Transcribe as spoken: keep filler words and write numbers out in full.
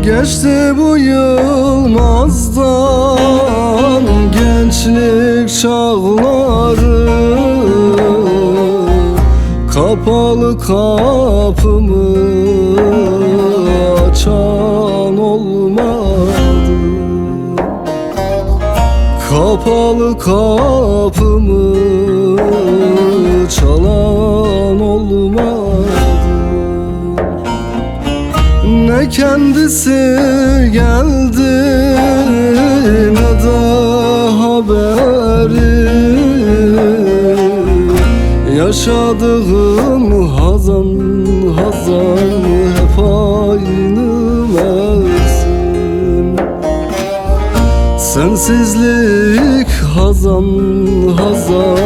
Geçti bu yılmazdan gençlik çağları. Kapalı kapımı açan olmadı. Kapalı kapımı çalan olmadı. Ne kendisi geldi ne de haberi. Yaşadığım hazan hazan hep aynı mevsim. Sensizlik hazan hazan